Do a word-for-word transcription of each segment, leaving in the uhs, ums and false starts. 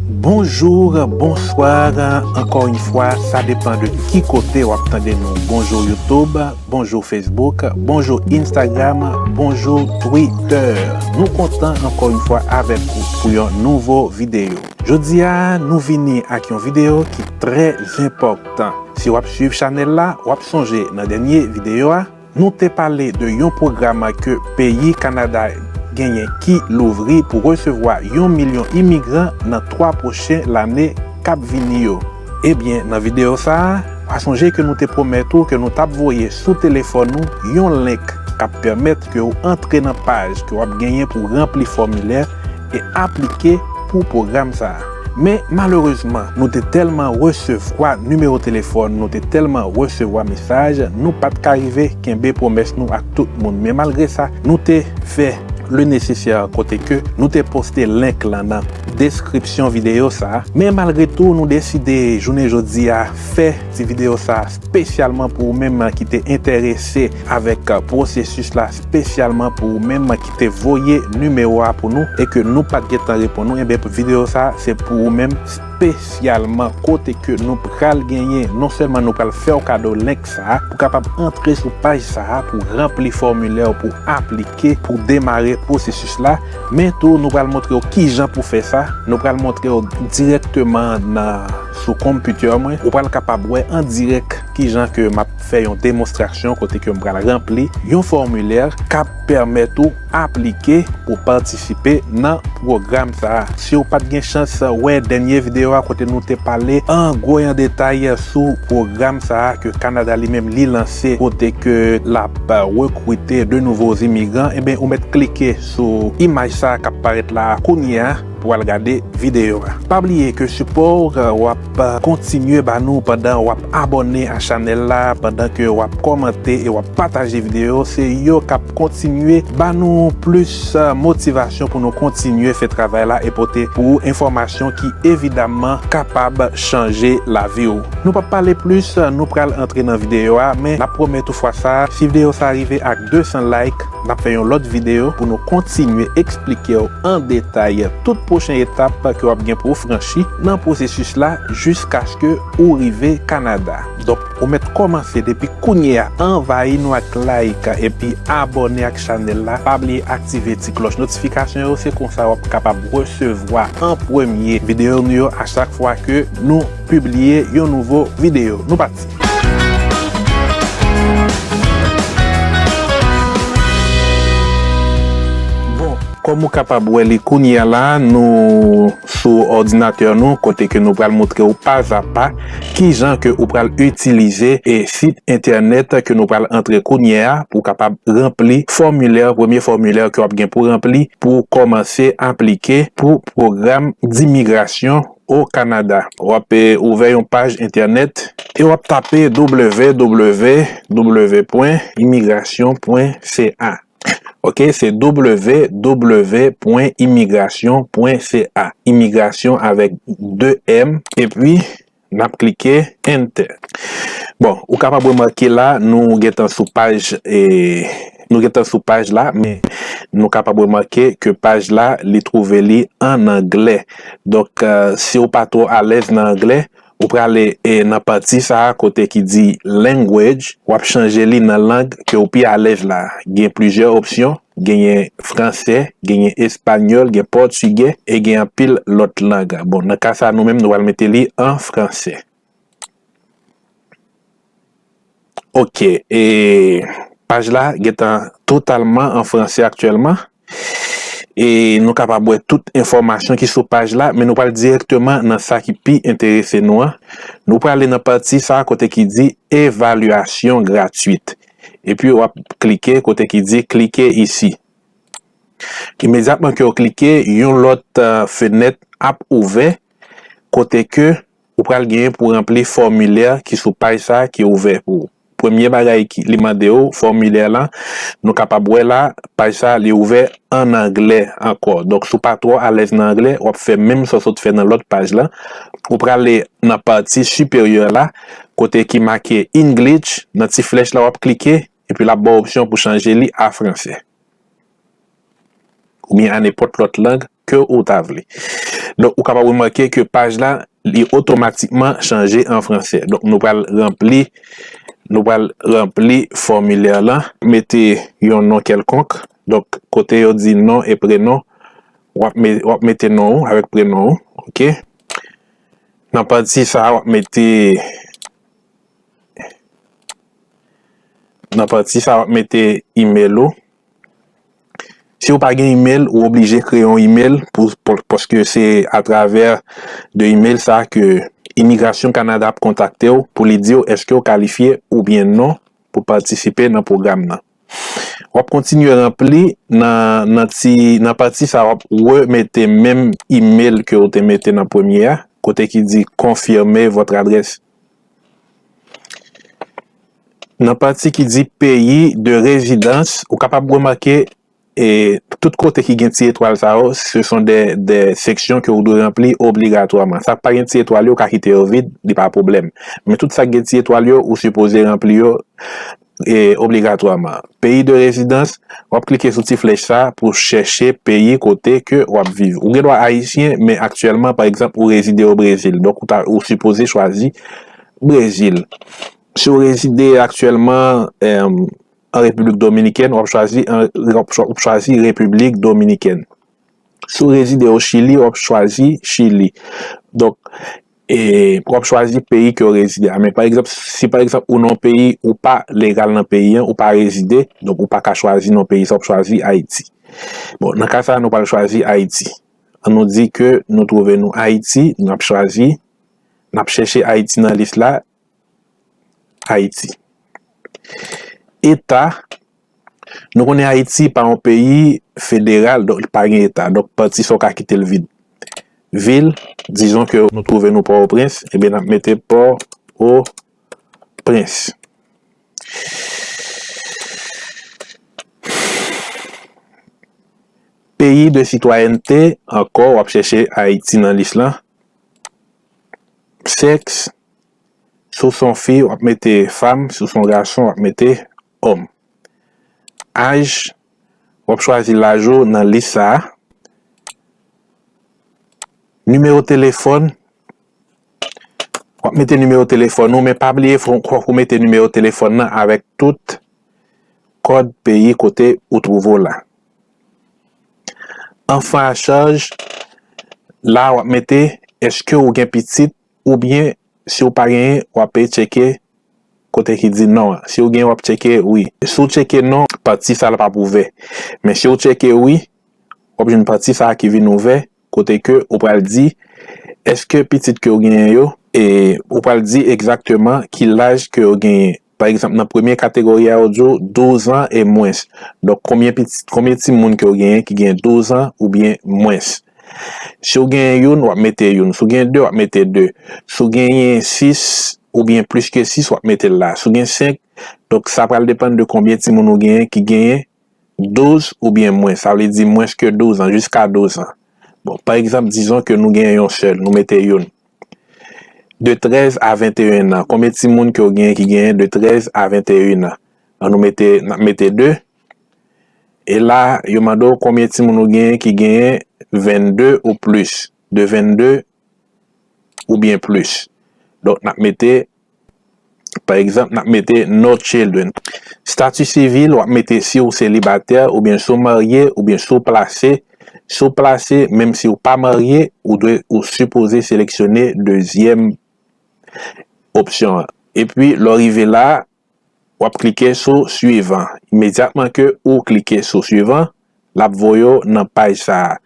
Bonjou, bonswa, ankò yon fwa, sa depann de ki kote w ap tande nou. Bonjou YouTube, bonjou Facebook, bonjou Instagram, bonjou Twitter. Nou kontan ankò yon fwa avèk ou pou yon nouvo videyo. Jodi a, nou vini ak yon videyo ki trè enpòtan. Si w ap swiv chanèl la, w ap sonje nan dènye videyo a, nou te pale de yon pwogram ke peyi Kanada genyen ki louvri pou resevwa yon milyon imigran nan twa pwochen lane k ap vini yo. Ebyen, nan videyo sa a, pa sonje ke nou te pwomèt ou ke nou t ap voye sou telefòn ou yon link k ap pèmèt ke w antre nan paj ke w ap genyen pou ranpli fòmilè e aplike pou pwogram sa a. Men, malerezman, nou te tèlman resevwa nimewo telefòn, nou te tèlman resevwa mesaj, nou pa t ka rive kenbe pwomès nou ak tout moun. Men malgre sa, nou te fè le nesesè kote ke nou te poste link lan nan deskripsyon videyo sa a. Men malgre tou, nou deside jounen jodi a fè ti videyo sa a espesyalman pou ou menm ki te enterese avèk pwosesis la, espesyalman pou ou menm ki te voye nimewo a pou nou e ke nou pa t gentan reponn ou. Ebyen, videyo sa a, se pou ou menm espesyalman, kote ke nou pral genyen, non sèlman nou pral fè w kado link sa a, pou kapab antre sou paj sa a, pou ranpli fòmilè, pou aplike, pou demare pwosesis la, men tou nou pral montre w kijan pou fè sa, nou pral montre w dirèkteman nan, sou konpitè mwen, ou pral kapab wè an dirèk kijan ke m ap fè yon demonstrasyon kote ke m pral ranpli yon fòmilè k ap pèmèt ou aplike pou patisipe nan pwogram sa a. Si w pa t gen chans wè dènye videyo a kote nou te pale an gwo e an detay sou pwogram sa a ke Kanada li menm li lanse, kote ke l ap rekrite de nouvo imigran, ebyen, ou mèt klike sou imaj sa a k ap parèt la a kounye a pou al gade videyo a. Pa bliye ke sipò w ap kontinye ba nou pandan w ap abòne a chanèl la, pandan ke w ap kòmante e w ap pataje videyo, se yo k ap kontinye ba nou plis, eh, motivasyon pou nou kontinye fè travay la e pote pou ou enfòmasyon ki evidamman kapab chanje lavi w. Nou p ap pale plis, nou pral antre nan videyo a, men n ap pwomèt ou fwa sa a, si videyo sa a rive ak de san like, n ap fè yon lòt videyo pou nou kontinye eksplike w an detay tout pwochen etap ke w ap gen pou w franchi nan pwosesis la jiskaske ou rive Kanada. Donk, ou mèt kòmanse depi kounye a, anvayi nou ak like epi abòne ak chanèl la. Pa bliye aktive ti klòch notifikasyon yo, se konsa w ap kapab resevwa an premye videyo nou yo a chak fwa ke nou pibliye yon nouvo videyo. Nou pati. Bon, kòm ou kapab wè li kounye a la, nou sou òdinatè nou, kote ke nou pral montre w pazapa kijan ke ou pral itilize e sit entènèt ke nou pral antre kounye a pou w kapab ranpli fòmilè, premye fòmilè ke w ap gen pou ranpli pou w kòmanse aplike pou pwogram dimigrasyon o Kanada. W ap, eh, ouvè yon paj entènèt e w ap tape w w w pwen imigrasyon pwen c a. Ok, se w w w pwen imigrasyon pwen c a. Imigrasyon avèk de M, epi n ap klike Enter. Bon, ou kapab remake la, nou gentan sou paj, e, nou gentan sou paj la, men nou kapab remake ke paj la, li twouve li ann anglè. Donk, eh, si w pa twò alèz nan anglè, ou prale, e, nan pati sa a kote ki di Language, w ap chanje li nan lang ke w pi alèz la. Gen plizyè opsyon, genyen fransè, genyen espanyòl, gen pòtigè, e gen anpil lòt lang. Bon, nan ka sa a, nou menm, nou pral mete li an fransè. Ok, e paj la gentan totalman an fransè aktyèlman. E nou kapab wè tout enfòmasyon ki sou paj la, men nou pral dirèkteman nan sa ki pi enterese nou an. Nou prale nan pati sa a kote ki di Évaluation gratuite. Epi w ap klike kote ki di Cliquez ici. Imedyatman ke w klike, yon lòt, eh, fenèt ap ouvè, kote ke ou pral genyen pou ranpli fòmilè ki sou paj sa a ki ouvè pou ou. Premye bagay ki li mande w, fòmilè lan, nou kapab wè la, paj sa a, li ouvè ann anglè ankò. Donk, si w pa twò alèz nan anglè, w ap fè menm sa w sot fè nan lòt paj lan. Ou prale nan pati siperyè la, kote ki make English, nan ti flèch la, w ap klike, epi l ap ba w opsyon pou chanje li a fransè. Oubyen a nenpòt lòt lang ke ou ta vle. Donk, ou kapab remake ke paj la, li otomatikman chanje an franse. Donk, nou pral ranpli, nou pral ranpli fòmilè lan, mete yon non kèlkonk. Donk, kote yo di non e prenon, w ap me-, w ap mete non ou avèk prenon ou, oke? Nan pati sa a, w ap mete, nan pati sa a, w ap mete email ou. Si w pa gen email, ou oblije kreye yon email pou, pou, paske se atravè de email sa ke Imigrasyon Kanada ap kontakte w pou li di w èske w kalifye oubyen non pou patisipe nan pwogram nan. W ap kontinye ranpli nan, nan ti, nan pati sa, w ap remete menm email ke w te mete nan premye a, kote ki di confirmer votre adresse. Nan pati ki di pays de résidence, ou kapab remake, e, tout kote ki gen ti etwal sa yo, ce sont des, des sections ke ou dwe ranpli obligatwaman. Sa k pa gen ti etwal yo, ou ka kite yo vid, li pa pwoblèm. Men tout sa k gen ti etwal yo, ou sipoze ranpli yo, e, obligatwaman. Pays de résidence, w ap klike sou ti flèch sa pou chèche peyi kote ke w ap viv. Ou gen dwa ayisyen, men aktyèlman, pa egzanp, ou rezide o Brezil. Donk, ou ta, ou sipoze chwazi Brezil. Si w rezide aktyèlman, em, an Repiblik Dominikèn, w ap chwazi an, w ap chwa-, w ap chwazi Repiblik Dominikèn. Si w rezide o Chili, w ap chwazi Chili. Donk, e, w ap chwazi peyi ke w rezide a. Men pa egzanp, si pa egzanp ou nan yon peyi ou pa legal nan peyi an, ou pa rezide, donk ou pa ka chwazi nan peyi sa, w ap chwazi Ayiti. Bon, nan ka sa a, nou pral chwazi Ayiti. An nou di ke nou twouve nou Ayiti, n ap chwazi, n ap chèche Ayiti nan lis la, Ayiti. Eta, nou konnen Ayiti pa yon peyi federal, donk li pa gen eta. Donk pati sa w ka kite l vid. Vil, dizon ke nou twouve nou Pòtoprens, ebyen n ap mete Pòtoprens. Peyi de sitwayènte, ankò, w ap chèche Ayiti nan lis lan. Sèks, si w se yon fi, w ap mete fanm, si w se yon gason, w ap mete òm. Aj, w ap chwazi laj ou nan lis sa a. Nimewo telefòn, w ap mete nimewo telefòn ou, men pa bliye fò, fòk ou mete nimewo telefòn nan avèk tout kòd peyi kote ou twouve w la. Enfant à charge, la w ap mete èske ou gen pitit oubyen si w pa genyen, w ap tcheke kote ki di non an. Si w genyen, w ap tcheke wi. Si w tcheke non, pati sa l p ap ouvè. Men si w tcheke wi, w ap jwenn pati sa a ki vin ouvè, kote ke ou pral di, èske pitit ke w genyen yo, e ou pral di egzakteman ki laj ke yo genyen. Pa egzanp, nan premye kategori a, yo di w douz an e mwens. Donk, konbyen pitit, konbyen timoun ke w genyen ki gen douz an oubyen mwens? Si w genyen youn, w ap mete youn. Si w gen de, w ap mete de. Si w genyen sis oubyen plis ke sis, w ap mete l la. Si w gen senk, donk sa pral depann de konbyen timoun ou genyen ki genyen douz oubyen mwens. Sa vle di mwens ke douz an, jiska douz an. Bon, pa egzanp, dizon ke nou genyen yon sèl, nou mete youn. De trèz a venteyen an, konbyen timoun ke w genyen ki genyen de trèz a venteyen an? An nou mete, n ap mete de. E la, yo mande w konbyen timoun ou genyen ki genyen vennde ou plis, de vennde oubyen plis. Donk, n ap mete, pa egzanp, n ap mete no children. Stati sivil, w ap mete si w selibatè, oubyen si w marye, oubyen si w plase. Si w plase, menm si w pa marye, ou dwe, ou sipoze seleksyone dezyèm opsyon an. Epi, lè w rive la, w ap klike sou suivant. Imedyatman ke ou klike sou suivant, l ap voye w nan paj sa a.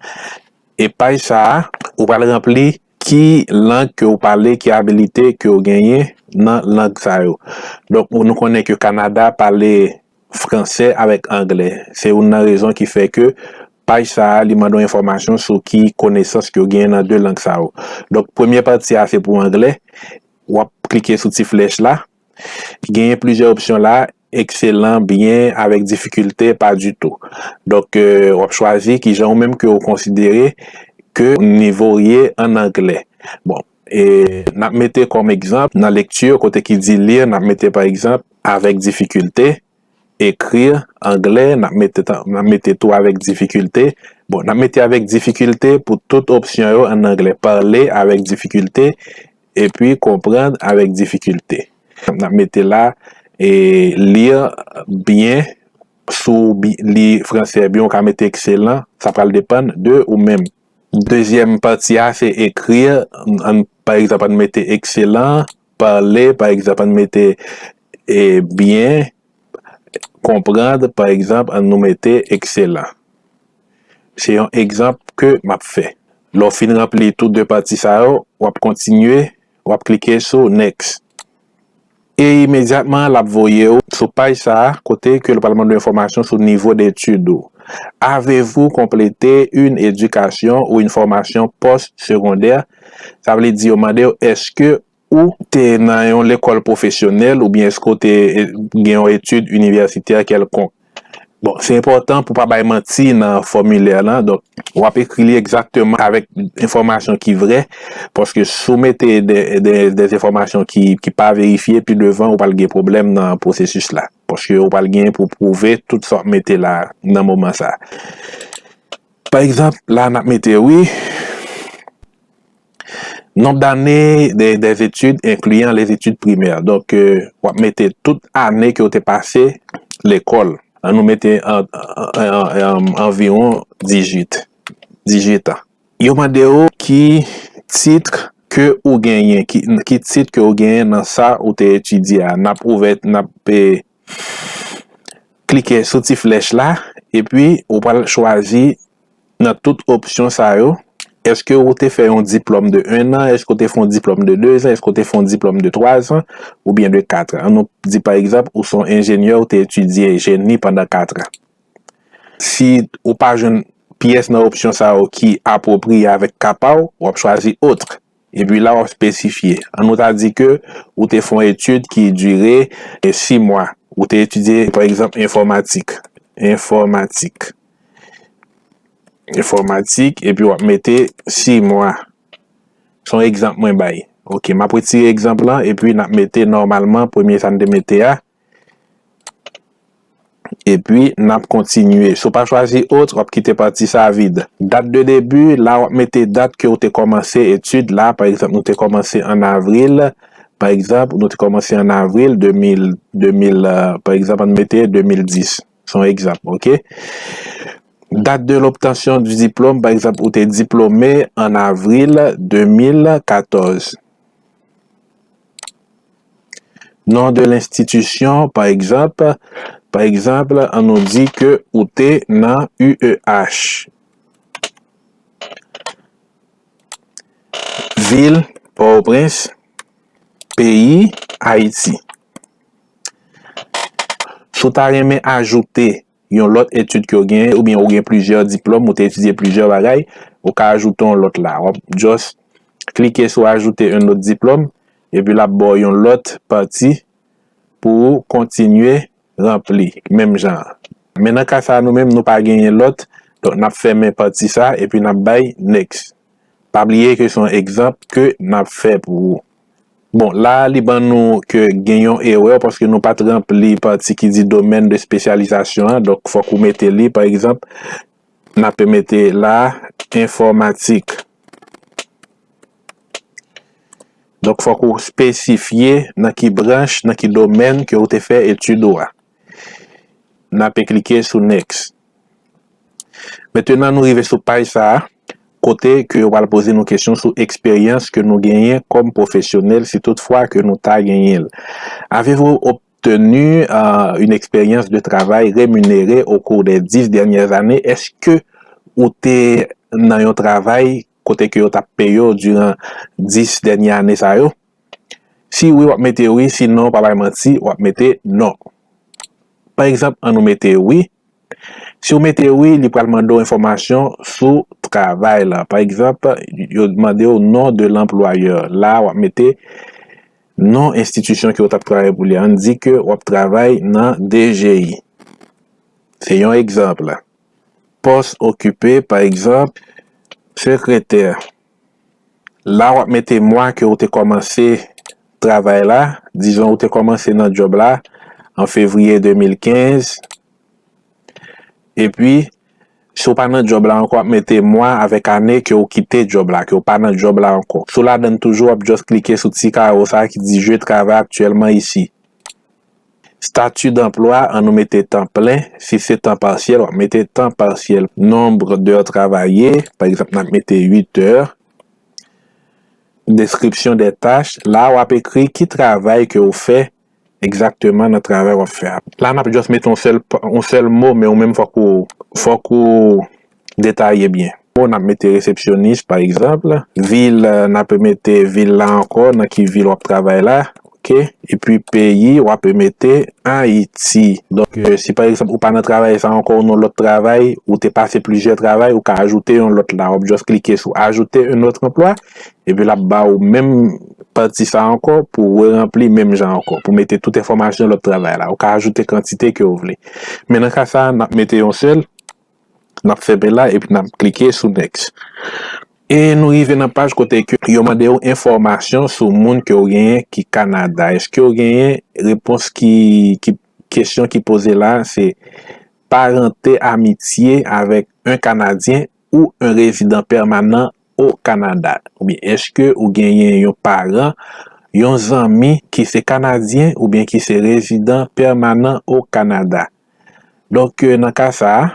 E paj sa a, ou pral ranpli ki lang ke w pale, ki abilite ke w genyen nan lang sa yo. Donk, nou konnen ke Kanada pale fransè avèk anglè. Se youn nan rezon ki fè ke paj sa a, li mande w enfòmasyon sou ki konesans ke w genyen nan de lang sa yo. Donk, premye pati a, se pou anglè. W ap klike sou ti flèch la. Genyen plizyè opsyon la, excellent, bien, avec difficulté, pas du tout. Donk, euh, w ap chwazi kijan ou menm ke w konsidere ke nivo w ye an anglè. Bon, e n ap mete kòm egzanp nan lekti, kote ki di lire, n ap mete pa egzanp avec difficulté, écrire, anglè, n ap mete tan, n ap mete tou avec difficulté, Bon, n ap mete avèk difikilte pou tout opsyon yo an anglè. Parler avec difficulté, epi comprendre avec difficulté. N ap mete la, e, lire bien, si w bi-, li franse byen, ou ka mete excellent, sa pral depann de ou menm. Dezyèm pati a, se écrire, ann, pa egzanp, ann mete excellent, parler, pa egzanp, ann mete, e, bien, comprendre, pa egzanp, ann nou mete excellent. Se yon egzanp ke m ap fè. Lè w fin ranpli tou de pati sa yo, w ap kontinye, w ap klike sou next. E imedyatman, l ap voye w sou paj sa a, kote ke l pral mande w enfòmasyon sou nivo detid ou. Avez-vous complété une éducation ou une formation post-secondaire? Sa vle di yo mande w, èske ou te nan yon lekòl pwofesyonèl oubyen èske w te, e, gen yon etid inivèsitè kèlkonk? Bon, se enpòtan pou pa bay manti nan fòmilè lan. Donk, w ap ekri li egzakteman avèk enfòmasyon ki vrè, paske si w mete de, de, de enfòmasyon ki, ki pa verifye, pi devan, ou pral gen pwoblèm nan pwosesis la. Paske ou pral gen pou pwouve tout sa w ap mete la nan moman sa. Pa egzanp, la n ap mete wi, nombre d'années des, des études incluant les études primaires. Donk, e, w ap mete tout ane ke w te pase lekòl. Ann nou mete an, an, an, an, anviwon dizuit, dizuit an. Yo mande w ki tit ke ou genyen, ki, ki tit ke ou genyen nan sa ou te etidye a. N ap ouvè, n ap, e, klike sou ti flèch la, epi ou pral chwazi nan tout opsyon sa yo, èske ou te fè yon diplòm de un an, èske ou te fè yon diplòm de de zan, èske ou te fè yon diplòm de twa zan, oubyen de kat an? Ann nou di, pa egzanp, ou se yon enjenyè, ou te etidye jeni pandan kat an. Si ou pa jwenn pyès nan opsyon sa yo ki apwopriye avèk ka pa w, w ap chwazi autre. Epi la, w ap espesifye. Ann nou ta di ke ou te fè yon etid ki dire, e, sis mwa. Ou te etidye, pa egzanp, enfòmatik. Enfòmatik. Enfòmatik, epi w ap mete sis mwa. Se yon egzanp mwen bay. Ok, m ap retire egzanp lan, epi n ap mete nòmalman premye sa n te mete a. Epi, n ap kontinye. Si w pa chwazi autre, w ap kite pati sa vid. Date de début, la w ap mete dat ke w te kòmanse etid la. Pa egzanp, nou te kòmanse an avril. Pa egzanp, nou te kòmanse an avril de mil, de mil, e, pa egzanp, ann mete de mil dis. Se yon egzanp, ok? Date de l'obtention du diplôme, pa egzanp, ou te diplome an avril de mil katòz. Nom de l'institution, pa egzanp, pa egzanp, ann nou di ke ou te nan U E H. Vil, Pòtoprens, peyi, Ayiti. Si w ta renmen ajoute yon lòt etid ke w genyen, oubyen ou gen plizyè diplòm, ou te etidye plizyè bagay, ou ka ajoute yon lòt la. W ap just klike sou ajoute un autre diplôme, epi l ap ba w yon lòt pati pou ou kontinye ranpli, menm jan an. Men nan ka sa a, nou menm, nou pa genyen lòt, donk n ap fèmen pati sa a, epi n ap bay next. Pa bliye ke se yon egzanp ke n ap fè pou ou. Bon, la a, li ban nou ke gen yon erè paske nou pa t ranpli pati ki di domaine de spécialisation an, donk fòk ou mete li, pa egzanp, n ap mete la, enfòmatik. Donk, fòk ou espesifye nan ki branch, nan ki domèn ke ou te fè etid ou a. N ap klike sou next. Mentenan, nou rive sou paj sa a, kote ke yo pral poze nou kesyon sou eksperyans ke nou genyen kòm pwofesyonèl, si toutfwa ke nou ta genyen l. Avez-vous obtenu, euh, une expérience de travail rémunérée au cours des dix dernières années? Èske ou te nan yon travay kote ke yo t ap peye w diran dis dènye ane sa yo? Si wi, w ap mete wi, sinon, pa bay manti, w ap mete non. Pa egzanp, ann nou mete wi. Si w mete wi, li pral mande w enfòmasyon sou travay la. Pa egzanp, yo mande w nom de l'employeur. La, w ap mete non enstitisyon ke w t ap travay pou li a. Ann di ke w ap travay nan D G I. Se yon egzanp. Poste occupé, pa egzanp, sekretè. La, w ap mete mwa ke w te kòmanse travay la. Dizon, ou te kòmanse nan djòb la an fevriye de mil kenz. Epi, Si w pa nan djòb la ankò, w ap mete mwa avèk ane ke w kite djòb la, ke w pa nan djòb la ankò. Si w ladann toujou, w ap just klike sou ti kawo sa a ki di Je travaille actuellement ici. Statut d'emploi, an nou mete tan plen. Si se tan pasyèl, w ap mete tan pasyèl. Nombre d'heures travaillées, pa egzanp, n ap mete uit è. Description des tâches, la w ap ekri ki travay ke w fè egzakteman nan travay w ap fè a. La n ap just mete yon sèl, yon sèl mo, men ou menm fòk ou, fòk ou detaye byen. Bon, n ap mete resepsyonis, pa egzanp. Vil, n ap mete vil la ankò, nan ki vil w ap travay la. Ok? Epi peyi, w ap mete Ayiti. Donk, si pa egzanp, ou pa nan travay sa ankò, ou nan lòt travay, ou te pase plizyè travay, ou ka ajoute yon lòt la. W ap just klike sou Ajouter un autre emploi, epi l ap ba ou menm pati sa ankò pou w reranpli menm jan ankò, pou mete tout enfòmasyon lòt travay la. Ou ka ajoute kantite ke w vle. Men nan ka sa, n ap mete yon sèl, n ap fèmen la, epi n ap klike sou Next. E nou rive nan paj kote ke yo mande w enfòmasyon sou moun ke w genyen ki Kanada. Èske w genyen repons ki, ki, kesyon ki poze la, se parente, amitye avèk un Kanadyen ou un rezidan pèmanan o Kanada? Oubyen èske ou genyen yon paran, yon zanmi ki se Kanadyen oubyen ki se rezidan pèmanan o Kanada? Donk, nan ka sa a,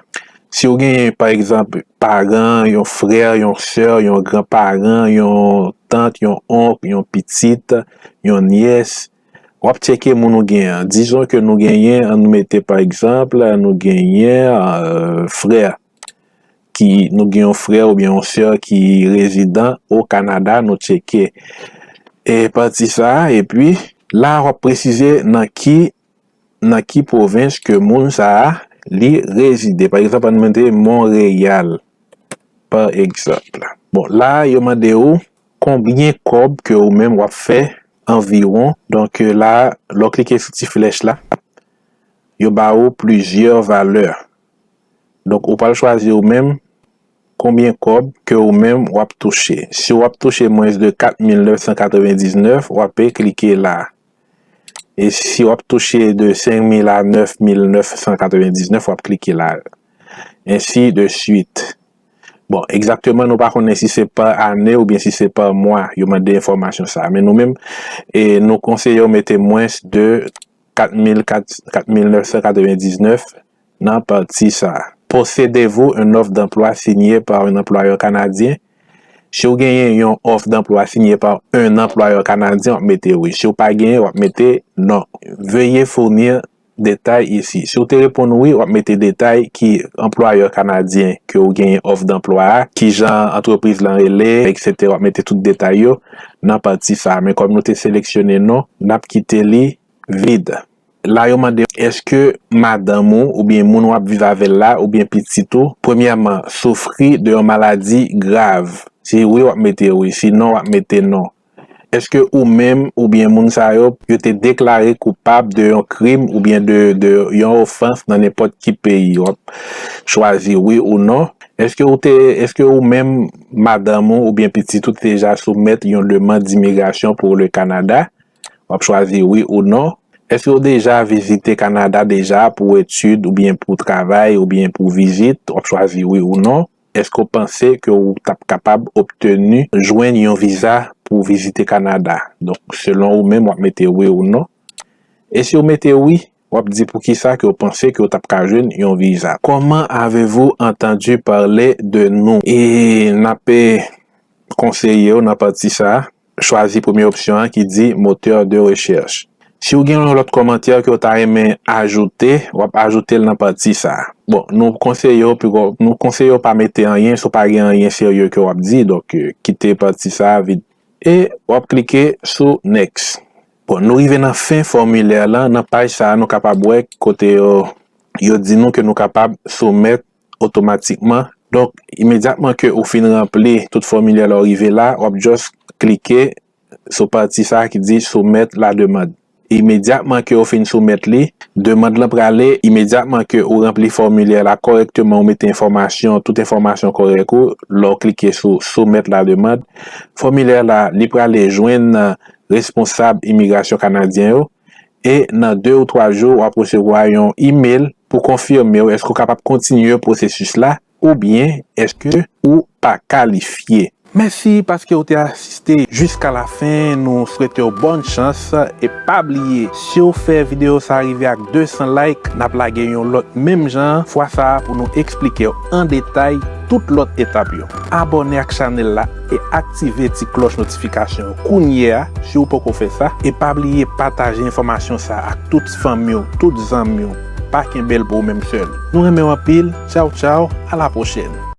si w genyen, pa egzanp, paran, yon frè, yon sè, yon granparan, yon tant, yon onk, yon pitit, yon nyès, w ap tcheke moun ou genyen an. Dizon ke nou genyen, an nou mete pa egzanp, nou genyen, euh, frè, ki, nou gen yon frè oubyen yon sè ki rezidan o Kanada, nou tcheke. E pati sa a, epi la w ap presize nan ki, nan ki pwovens ke moun sa a li rezide. Pa egzanp, an nou mete Monreyal, pa egzanp. Bon, la, yo mande w konbyen kòb ke ou menm w ap fè anviwon. Donk, la, lè w klike sou ti flèch la, yo ba ou plizyè valè. Donk, ou pral chwazi ou menm konbyen kòb ke ou menm w ap touche. Si w ap touche mwens de kat mil nèf san katrevendiznèf, w ap klike la. E si w ap touche de senk mil a nèf mil nèf san katrevendiznèf, w ap klike la. Ensi de suit. Bon, egzakteman, nou pa konnen si se pa ane oubyen si se pa mwa yo mande enfòmasyon sa a. Men nou menm, e, nou konseye w mete mwens de kat mil kat, kat mil nèf san katrevendiznèf nan pati sa a. Possédez-vous une offre d'emploi signée par un employeur canadien? Si w genyen yon offre d'emploi signée par un employeur canadien, w ap mete wi. Si w pa genyen, w ap mete non. Veuillez fournir détails ici. Si w te reponn wi, w ap mete detay ki anplwayè kanadyen ke w genyen, òf danplwa a, kijan antrepriz lan rele, etsetera. W ap mete tout detay yo nan pati sa a. Men kòm nou te seleksyone non, n ap kite li vid. La yo mande w, èske madanm ou oubyen moun w ap viv avè l la oubyen pitit ou, premyèman, soufri de yon maladi grav? Si wi, w ap mete wi. Si non, w ap mete non. Èske ou menm oubyen moun sa yo, yo te deklare koupab de yon krim oubyen de, de yon ofans nan nenpòt ki peyi? W ap chwazi wi ou non. Èske ou te, èske ou menm, madanm ou oubyen pitit ou te deja soumèt yon demann dimigrasyon pou le Kanada? W ap chwazi wi ou non. Èske ou deja vizite Kanada deja pou etid oubyen pou travay oubyen pou vizit? W ap chwazi wi ou non. Èske w panse ke w t ap kapab obteni, jwenn yon viza pou vizite Kanada? Donk, selon ou menm, w ap mete wi ou non. E si w mete wi, w ap di poukisa ke w panse ke w t ap ka jwenn yon viza. Comment avez-vous entendu parler de nous? E n ap konseye w nan pati sa a, chwazi premye opsyon an ki di moteur de recherche. Si w gen yon lòt kòmantè ke w ta renmen ajoute, w ap ajoute l nan pati sa a. Bon, nou konseye w, piko, nou konseye w pa mete anyen si w pa gen anyen serye ke w ap di, donk, eh, kite pati sa a vid. E w ap klike sou Next. Bon, nou rive nan fen fòmilè lan. Nan paj sa a, nou kapab wè kote yo, yo di nou ke nou kapab soumèt otomatikman. Donk, imedyatman ke ou fin ranpli tout fòmilè la, ou rive la, w ap just klike sou pati sa a ki di Soumettre la demande. Imedyatman ke ou fin soumèt li, demann lan prale, imedyatman ke ou ranpli fòmilè la kòrèkteman, ou mete enfòmasyon, tout enfòmasyon kòrèk ou, lè w klike sou Soumettre la demande, fòmilè la, li prale jwenn responsab imigrasyon kanadyen yo, e nan de ou twa jou, w ap resevwa yon imèl pou konfime w èske w kapab kontinye pwosesis la, oubyen èske ou pa kalifye? Mèsi paske w te asiste jiska lafen. Nou swete w bòn chans. E pa bliye, si w fè videyo sa a rive ak de san like, n ap lage yon lòt menm jan an, fwa sa a pou nou eksplike w an detay tout lòt etap yo. Abòne ak chanèl la e aktive ti klòch notifikasyon yo kounye a si w poko fè sa. E pa bliye pataje enfòmasyon sa a ak tout fanmi w, tout zanmi w. Pa kenbe l pou w menm sèl. Nou renmen w anpil. Tchaw, tchaw. A la pwochèn.